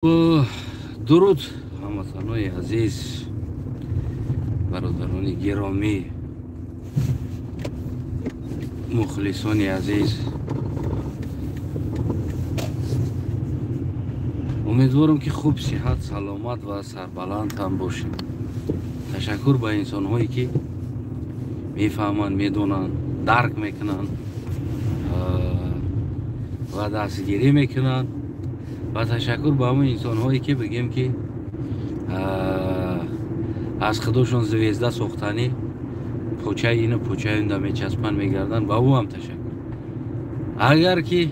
Дуруд, ҳамватанои азиз, бародарони гиромӣ, мухлисони азиз. Умедворам, ки хуб, сиҳат, саломат ва сарбаланд ҳам бошем. Ташаккур ба инсонҳое, ки мефаҳманд, медонанд, дарк мекунанд ва дастгирӣ мекунанд, ва ташаккур ба ҳамон инсонҳое, ки бигем, ки аз худошон звезда сохтанӣ, почаи ину почаи унда мечаспанд, мегарданд, ба ӯ ҳам ташаккур. Агар ки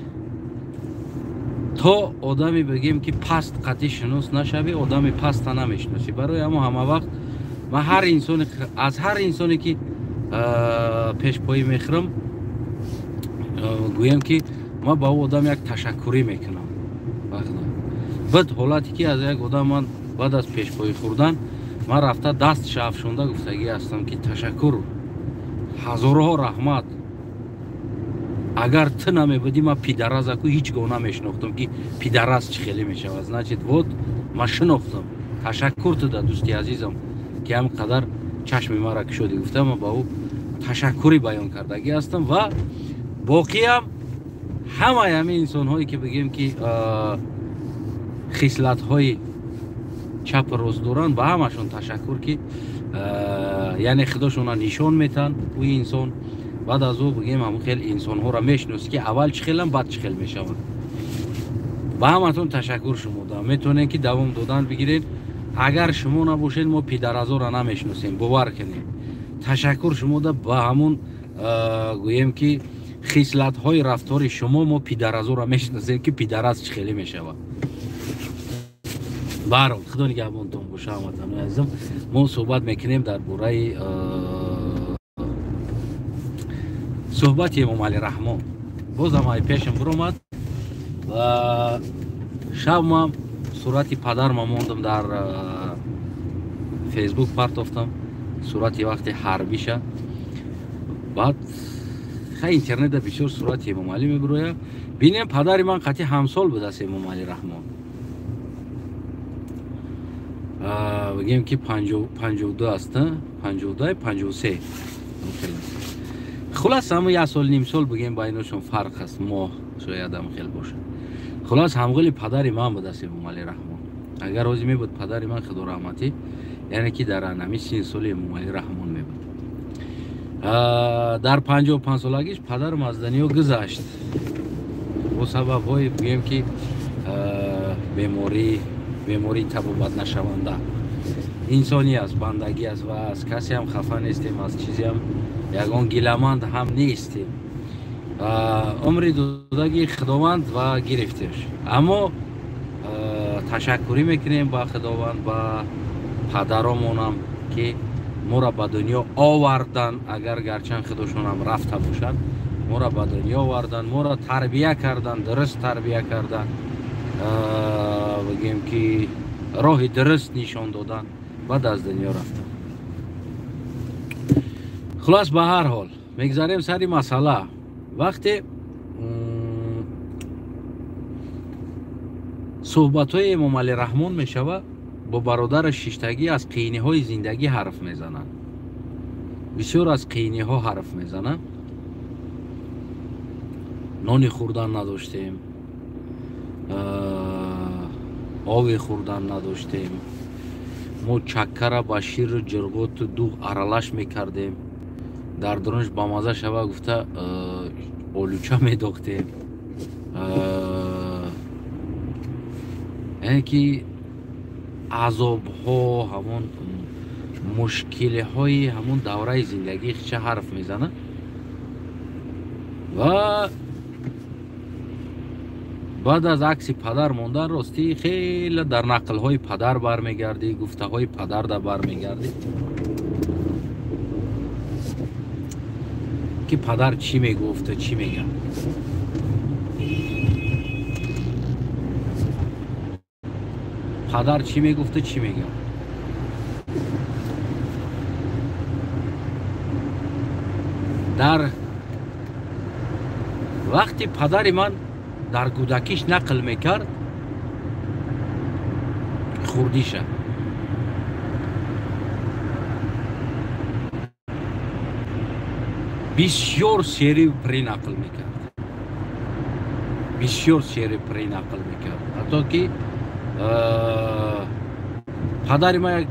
то одаме, бигем, ки паст қатъӣ шинос нашавӣ, одами паста намешиносӣ. Барои ҳамо ҳама вақт ман ҳар инсоне, аз ҳар инсоне, ки пешпоӣ мехӯрам, гӯям, ки ман ба ӯ одам як ташаккурӣ мекунам. Бад ҳолате, ки аз як одам ман баъд аз пешпоӣ хӯрдан, ман рафта даст шаафшонда гуфтагӣ ҳастам, ки ташаккур, ҳазорҳо раҳмат, агар ту намебудӣ, ман пидаразаку ҳеҷ гоҳ намешинохтам, ки пидараз чӣ хеле мешавад. Значит, вот, ман шинохтам, ташаккур туда, дӯсти азизам, ки ҳам қадар чашми маро кушодӣ, гуфта, ман ба ӯ ташаккурӣ баён кардагӣ ҳастам. Ва боқиам ҳамаи ҳамин инсонҳое, ки бигем, ки хислатҳои чапу рост доранд, ба ҳамашон ташаккур, ки яъне худошонро нишон метаҳанд. Ӯ инсон баъд аз ӯ, бигем, ҳамон хел инсонҳоро мешиносӣ, ки аввал чӣ хелам, баъд чӣ хел мешаванд. Ба ҳаматон ташаккур. Шумо метавонед, ки давом додан бигиред. Агар шумо набошед, мо пидаразоро намешиносем, бовар кунед. Ташаккур шумода, ба ҳамон, гӯем, ки хислатҳои рафтори шумо мо пидаразоро мешиносем, ки пидараз чӣ хеле мешавад. Баҳрол, худо нигаҳбонтон боша, ҳамватанои азизам. Мо суҳбат мекунем дар бораи суҳбати Эмомалӣ Раҳмон. Бозам ай пешам биромад ва шаб ман сурати падарма мондам, дар Фейсбук партофтам сурати вақти ҳарбиша. Баъд хай интернетда бисёр сурати Эмомалӣ мебирояд. Бинем, падари ман қатъи ҳамсол будааст Эмомалӣ Раҳмон. Бигем, ки 52 аст, 52, 53. Хулас, ҳамн як сол, ним сол, бигем, байношон фарқ аст, моҳ шояд ҳам хел бошад. Хулас, ҳамғили падари ман будааст Эмомалӣ Раҳмон. Агар ҳозир мебуд падари ман, худо раҳматӣ, яъне ки дар анами сини соли Эмомалӣ Раҳмон мебуд. Дар 55-солагиш падарам аз дунё гузашт бо сабабҳои, бигем, ки беморӣ, бемории табобатнашаванда. Инсонӣ аст, бандагӣ аст ва аз касе ҳам хафа нестем, аз чизеам ягон гиламанд ҳам нестем. Умри додаги Худованд ва гирифтеш. Аммо ташаккурӣ мекунем ба Худованд, ба падаромонам, ки моро ба дунё овардан. Агар гарчанд худошонам рафта бошанд, моро ба дунё овардан, моро тарбия кардан, дуруст тарбия кардан, бигем, ки роҳи дуруст нишон додан, баъд аз дунё рафтан. Хулас, ба ҳар ҳол, мегзарем сари масъала. Вақте суҳбатҳои Эмомалӣ Раҳмон мешавад, бо бародараш шиштагӣ аз қииниҳои зиндагӣ ҳарф мезананд, бисёр аз қииниҳо ҳарф мезананд. Нони хӯрдан надоштем, ови хӯрдан надоштем, мо чаккара ба ширу ҷирғоту дуғ аралаш мекардем, дар дурунаш бамаза шава гуфта олуча медохтем. Яъне ки азобҳо, ҳамон мушкилиҳои ҳамон давраи зиндагӣ ча ҳарф мезанад. Ва баъд аз акси падар мондан, ростӣ, хеле дар нақлҳои падар бармегардӣ, гуфтаҳои падарда бармегардӣ, ки падар чӣ мегуфта, чӣ мегӯяд. Падар чӣ мегуфта, чӣ мегӯяд. Дар вақти падари ман дар кӯдакиш нақл мекард. Хурдиша. Бисёр сери при нақл мекард. Бисёр сери при нақл мекард. Ҳатто ки падари ма як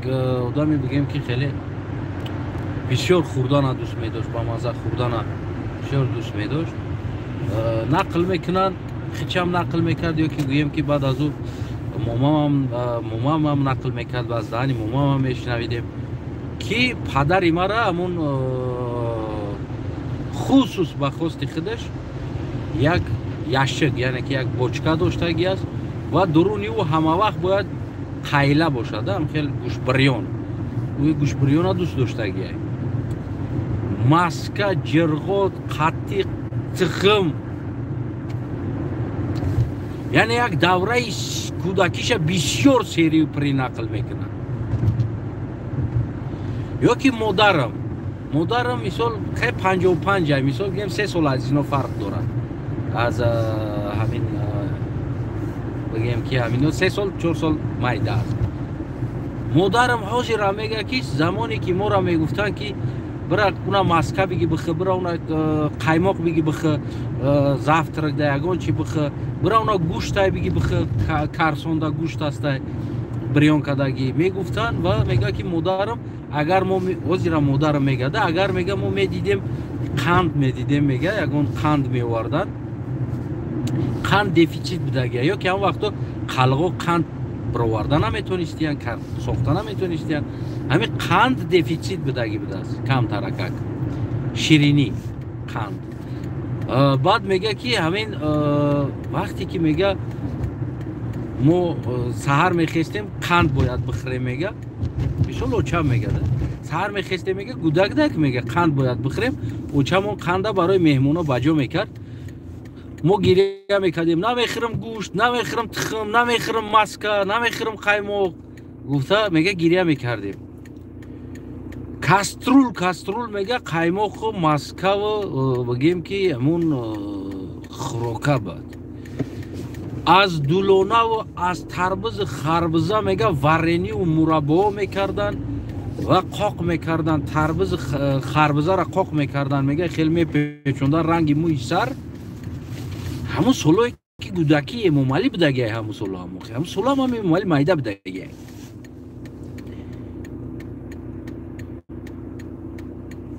одаме бигем ки хеле бисёр хӯрдана дӯст медошт, ба мазза хӯрдана бисёр дӯст медошт. Нақл мекунанд, хичам нақл мекард, ё ки гӯем ки баъд аз ӯ момамам нақл мекард, аз даҳани момамам мешунавидем ки падари мара ҳамун хусус ба хости худаш як яшик, яъне ки як бочка доштагӣ аст ва дуруни ӯ ҳама вақт бояд қайла бошад, ҳам хел гӯшбирён. Ӯ гӯшбирёна дӯст доштагӣ. Маска, ҷирғот, қатиқ, тухм. Яъне як давраи кӯдакиша бисёр серию при нақл мекунад. Ё ки модарам. Модарам мисол хе 55 ай, мисол гем 3 сол аз ино фарқ дорад. Аз ҳамин бигем ки ҳамино 3 сол 4 сол майда аст. Модарам ҳозира мега ки замоне ки моро мегуфтанд ки бира уна маска биги бихы, бира уна қаймоқ биги бихы, завтрак да ягон чи бихы, бира уна гӯштай биги бихы, карсонда гӯшт астай бирён кадаги мегуфтанд ва мега ки модарам агар мо ҳозира модарам мегада, агар мега мо медидем қанд медидем, мега ягон қанд меоварданд, қанд дефицит будагия, ё ки ҳам вақто қалғо қанд бироварда наметонистиянд, сохта наметонистиянд, ҳамин қанд дефицит будагӣ будааст, камтаракак ширинӣ қанд. Баъд мега ки ҳамин вақте ки мега мо саҳар мехестем қанд бояд бихӯрем, мега мисол очам мегада саҳар мехестем, мега гудакдак мега қанд бояд бихӯрем. Очамон қанда барои меҳмоно баҷо мекард. Мо гиря мекардем, намехӯрам гӯшт, намехӯрам тухм, намехӯрам маска, намехӯрам қаймоқ гуфта мега гиря мекардем. Каструл каструл мега қаймоқу маскаву бигем ки ҳамун хӯрока бад. Аз дулонаву аз тарбузу харбуза мега варениву мураббо мекарданд ва қоқ мекарданд, тарбузу харбузаро қоқ мекарданд, мега хеле мепечонданд ранги мӯи сар. Ҳамун солое ки гудакӣ Эмомалӣ будагиай, ҳамун соло ҳамун соло ҳам Эмомалӣ майда будагиай.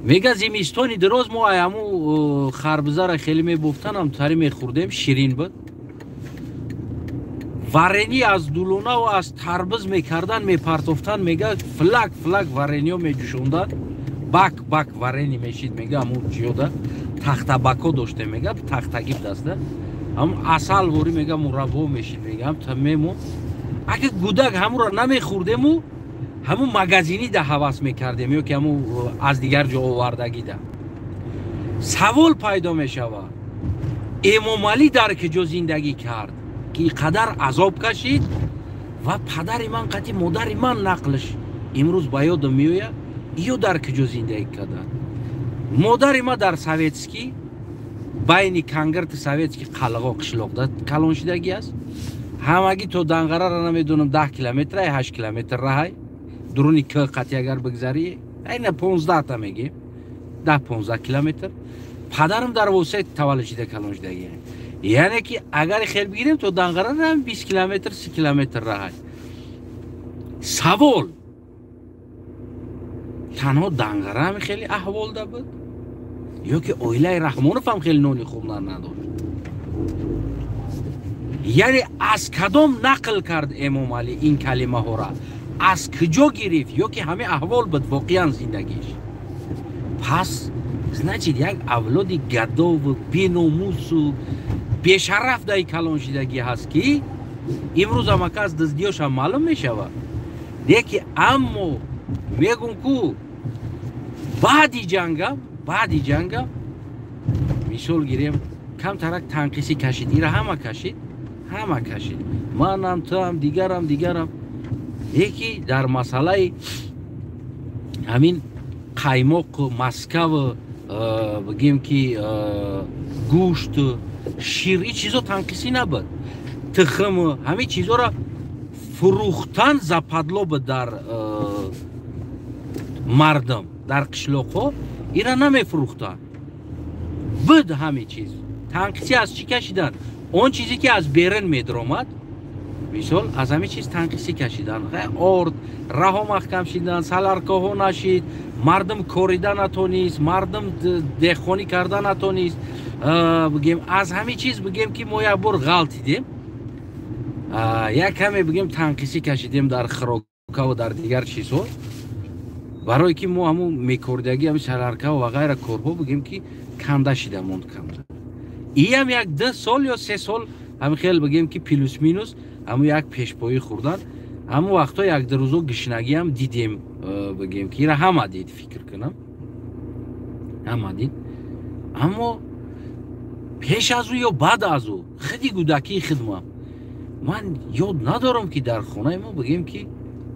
Мега зимистони дароз мо ай ҳамун харбузаро хеле мебофтан, тари мехӯрдем, ширин буд. Варени аз дулонаву аз тарбуз мекардан, мепартофтан, мега флак флак варениё меҷӯшонданд, бак бак варени мешид, мега ҳамун чиёда тахтабако доштем, мега тахтагӣ будаст, ҳам асал ворӣ мега мураббо мешид, мега ҳам та мемо. Агар гудак ҳамуро намехӯрдему ҳамун магазинида ҳавас мекардем ё ки ҳамун аз дигар ҷо овардагида. Савол пайдо мешавад, Эмомалӣ дар куҷо зиндагӣ кард ки ин қадар азоб кашид ва падари ман қатъи модари ман нақлш имрӯз ба ёдам меояд, ё дар куҷо зиндагӣ карданд? Модари ма дар Советский, байни Кангарти Советский қалғо қишлоқда калон шидагӣ аст. Ҳамагӣ то Данғарара намедонам 10 километр ай 8 километр раҳай. Дуруни к қатъи агар бигзарӣ, айна 15 та мегем, 10-15 километр. Падарам дар Восет таваллуд шида калон шидагӣ. Яъне ки агар хел бигирем то Данғарара 20 километр, 30 километр раҳай. Савол: танҳо Данғара ҳам хеле аҳволда буд ё ки оилаи Раҳмонов ҳам хеле нони хуб надошт? Яъне аз кадом нақл кард Эмомалӣ ин калимаҳоро? Аз куҷо гирифт ё ки ҳамин аҳвол буд воқеан зиндагиш? Пас значит як авлоди гадову беномусу бешараф даи калон шидагӣ ҳаст ки имрӯз ҳамака аз дуздиёшам маълум мешавад. Леки аммо мегум ку баъди ҷангам мисол гирем камтарак танқисӣ кашид, ира ҳама кашид, ҳама кашид, манам, туам, дигарам, дигарам. Леки дар масъалаи ҳамин қаймоқ, маскав, бигем ки гӯшт, шир, ин чизо танқисӣ набуд. Тухм, ҳамин чизоро Фурӯхтан западло буд дар мардум, дар қишлоқҳо ира намефурӯхтанд. Буд ҳамин чиз. Танқисӣ аз чӣ кашидан? Он чизе ки аз берун медаромад, мисол аз ҳамин чиз танқисӣ кашидан. Орд, раҳо маҳкам шидан, саларкоҳо нашид, мардум корида натонист, мардум деҳқонӣ карда натонист. Бигем аз ҳамин чиз бигем ки мо як бор ғалтидем, як каме бигем танқисӣ кашидем дар хӯрокаву дар дигар чизҳо, барое ки мо ҳамун мекордагӣ, ҳамин саларкаву ва ғайра корҳо бигем ки канда шида монд, канда. Иам як 2 сол ё 3 сол ҳамин хел бигем ки плюс минус ҳамун як пешпоӣ хӯрдан. Ҳамун вақтҳо як ду рӯзо гишнагиам дидем, бигем ки ира ҳама дид, фикр кунам ҳама дид. Аммо пеш аз ӯ ё баъд аз ӯ худи кӯдакии хидмам ман ёд надорам ки дар хонаи мо бигем ки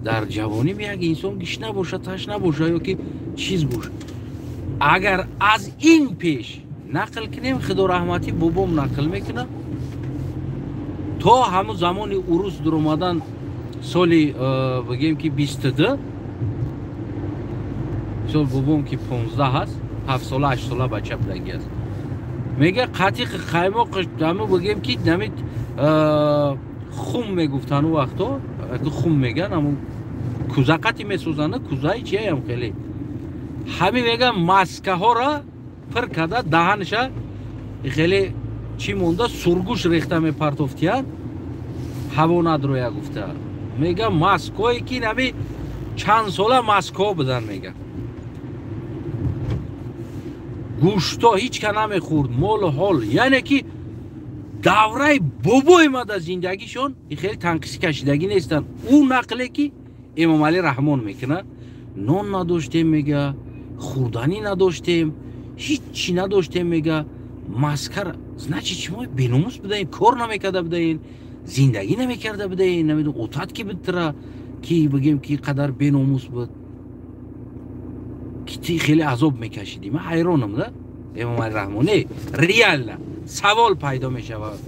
дар ҷавоним як инсон гишна боша, ташна боша ё ки чиз боша. Агар аз ин пеш нақл кунем, худо раҳматӣ бобом нақл мекунад, то ҳамун замони урус дуромадан соли бигем ки 22 сол, бобом ки 15 ҳаст, 7 сола 8 сола бача будагӣ аст, мега қатиқи қаймоқ ҳамун бигем ки намид хум мегуфтанд ӯ вақто, хум меган, ҳамун куза қати месозанд, кузаи чияям хеле ҳамин мега маскаҳоро пир карда даҳанша хеле чӣ монда сургӯш рехта мепартофтиянд, ҳаво надроя гуфта. Мега маское ки нами чанд сола маскҳо будан, мега гӯшто ҳеч ка намехӯрд, молу ҳол. Яъне ки давраи бобои ма дар зиндагишон хеле танқисӣ кашидагӣ нестанд. Ӯ нақле ки Эмомалӣ Раҳмон мекунад, нон надоштем, мега хӯрданӣ надоштем, ҳиччи надоштем, мега маскара. Значит шумо беномус будаин, кор намекарда будаин, зиндагӣ намекарда будаин, намедонам отат ки буд тра ки бигем ки қадар беномус буд ки ти хеле азоб мекашидӣ. Ман ҳайронам да Эмомалӣ Раҳмон. Не, реально савол пайдо мешавад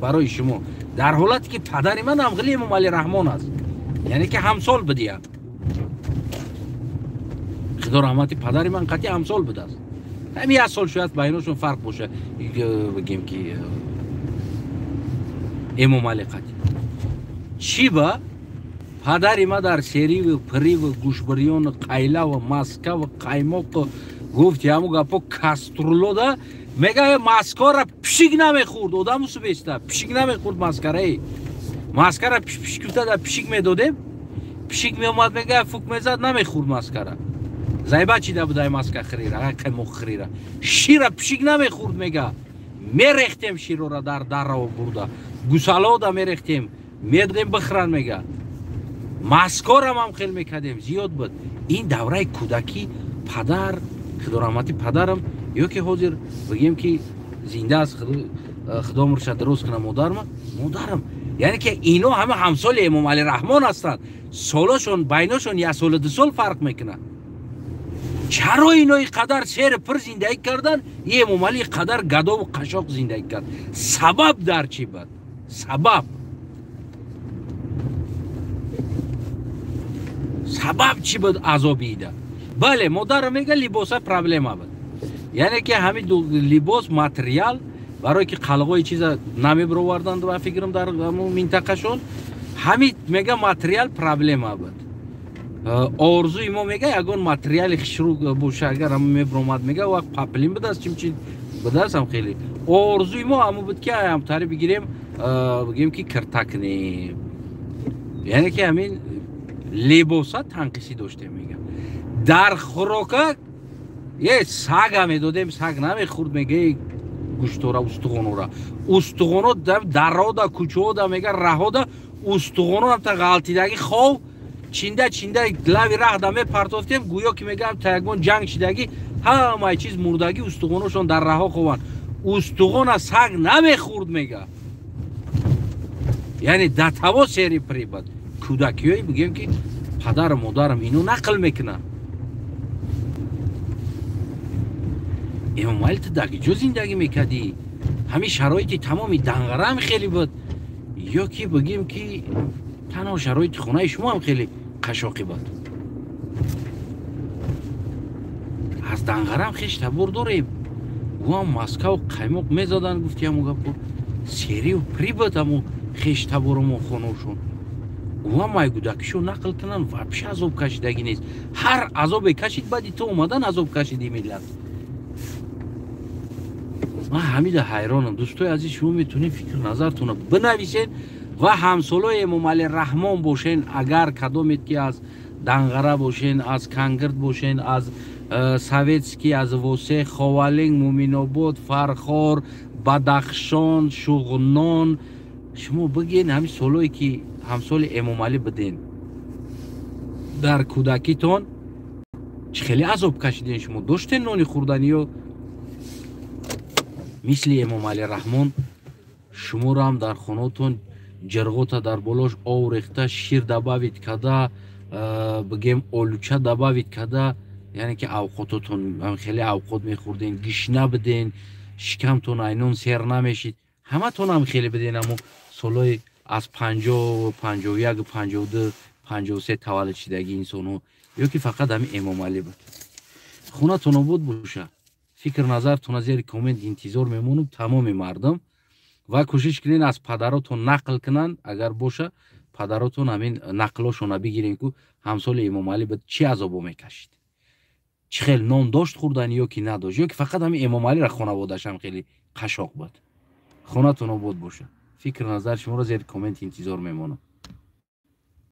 барои шумо дар ҳолате ки падари ман ҳам хеле Эмомалӣ Раҳмон аст, яъне ки ҳамсол будиям. Худо раҳмати падари ман қатъи ҳамсол будааст. Ҳамин як сол шояд байношон фарқ боша, бигем ки Эмомалӣ қатъи. Чӣ ба падари ма дар сериву пириву гӯшбирёну қайлаву маскаву қаймоқу гуфти ҳамун гапо каструлода мега маскора пишик намехӯрд, одаму субеста пишик намехӯрд маскараи. Маскара пишпиш гуфта да пишик медодем, пишик меомад, мега фук мезад, намехӯрд маскара. Зайба чида будай маска хирира, қаймоқ хирира. Шира пишик намехӯрд, мега. Мерехтем широра дар даррао бурда. Гусалода мерехтем, медодем бихӯранд, мега. Маскорам ҳам хел мекардем, зиёд буд. Ин давраи кӯдакӣ падар, худо раҳмати падарам, ё ки ҳозир бигем ки зинда аст, худо умрша дуруст кунад модарма, модарам. Яъне ки ино ҳама ҳамсоли Эмомалӣ Раҳмон ҳастанд. Солошон байношон як солу 2 сол фарқ мекунад. Чаро ино ин қадар сери пир зиндагӣ кардан, и Эмомалӣ ин қадар гадову қашоқ зиндагӣ кард? Сабаб дар чӣ буд? Сабаб чӣ буд азоби ида? Бале, модарам мега либоса проблема буд. Яъне ки ҳамин либос материал барое ки қалғои чиза намебироварданд ба фикрам дар ҳамун минтақашон, ҳамин мега материал проблема буд. Орзуи мо мега ягон материали хушрӯ боша, агар ҳамун мебиромад, мега вақт паплин будааст, чимчи будааст ҳам хеле. Орзуи мо ҳамун буд ки ҳамтари бигирем, бигем ки кирта кунем. Яъне ки ҳамин либоса танқисӣ доштем, мега. Дар хӯрока е сага медодем, саг намехӯрд, мега гӯштора, устухонора. Устухоно даррода, кӯчаода, мега раҳода устухоно ҳамта ғалтидагӣ хов чинда чинда лави раҳда мепартофтем, гӯё ки мегаам та ягон ҷанг шидагӣ, ҳамаи чиз мурдагӣ, устухоношон дар раҳо хованд. Устухона саг намехӯрд, мега. Яъне датаво сери прибад. Кӯдакиҳое бигем ки падару модарам ино нақл мекунанд. Эмомалӣ ту дар куҷо зиндагӣ мекардӣ? Ҳамин шароити тамоми данғарам хеле буд, ё ки бигем ки Танҳо шароити хонаи шумо ҳам хеле қашоқӣ буд. Аз Данғарам хеш табор дорем, ӯам Москав қаймоқ мезадан, гуфти ҳаму гапо серию прибыд ҳаму хеш таборомо хоношон. Ӯам майгудакишо нақл кунан, вообще азоб кашидагӣ нест. Ҳар азобе кашид, баъди ту омадан азоб кашиди миллат. Ман ҳамида ҳайронам. Дӯстои азиз, шумо метавонед фикр назартонро бинависед ва ҳамсолои Эмомалӣ Раҳмон бошен. Агар кадомед ки аз Данғара бошен, аз Кангирд бошен, аз Советский, аз Восе, Ховалинг, Муминобод, Фархор, Бадахшон, Шуғнон, шумо бигӯен, ҳамин солое ки ҳамсоли Эмомалӣ биден, дар кӯдакитон чӣ хеле азоб кашиден? Шумо доштен нони хӯрданӣ ё мисли Эмомалӣ Раҳмон шуморо ҳам дар хонотон ҷирғота дар болош ов рехта, шир добавить карда, бигем, олуча добавить карда, яъне ки авқототон хеле авқот мехӯрден, гишна биден, шикамтон айнон сер намешид, ҳаматон ҳам хеле биден? Амо солҳои аз 50, 51, 52, 53 таваллуд шидагӣ инсонҳо ё ки фақат ҳамин Эмомалӣ буд? Хонатон обод боша. Фикр назартона зери коммент интизор мемонам, тамоми мардум, ва кӯшиш кунед, аз падаротон нақл кунанд, агар боша падаротон, ҳамин нақлошона бигирем ку ҳамсоли Эмомалӣ буд, чӣ азобо мекашид, чӣ хел нон дошт хӯрдани ё ки надошт, ё ки фақат ҳамин Эмомалиро хонаводаашам хеле қашоқ буд. Хонатон обод боша. Фикр назар шуморо зери коммент интизор мемонам.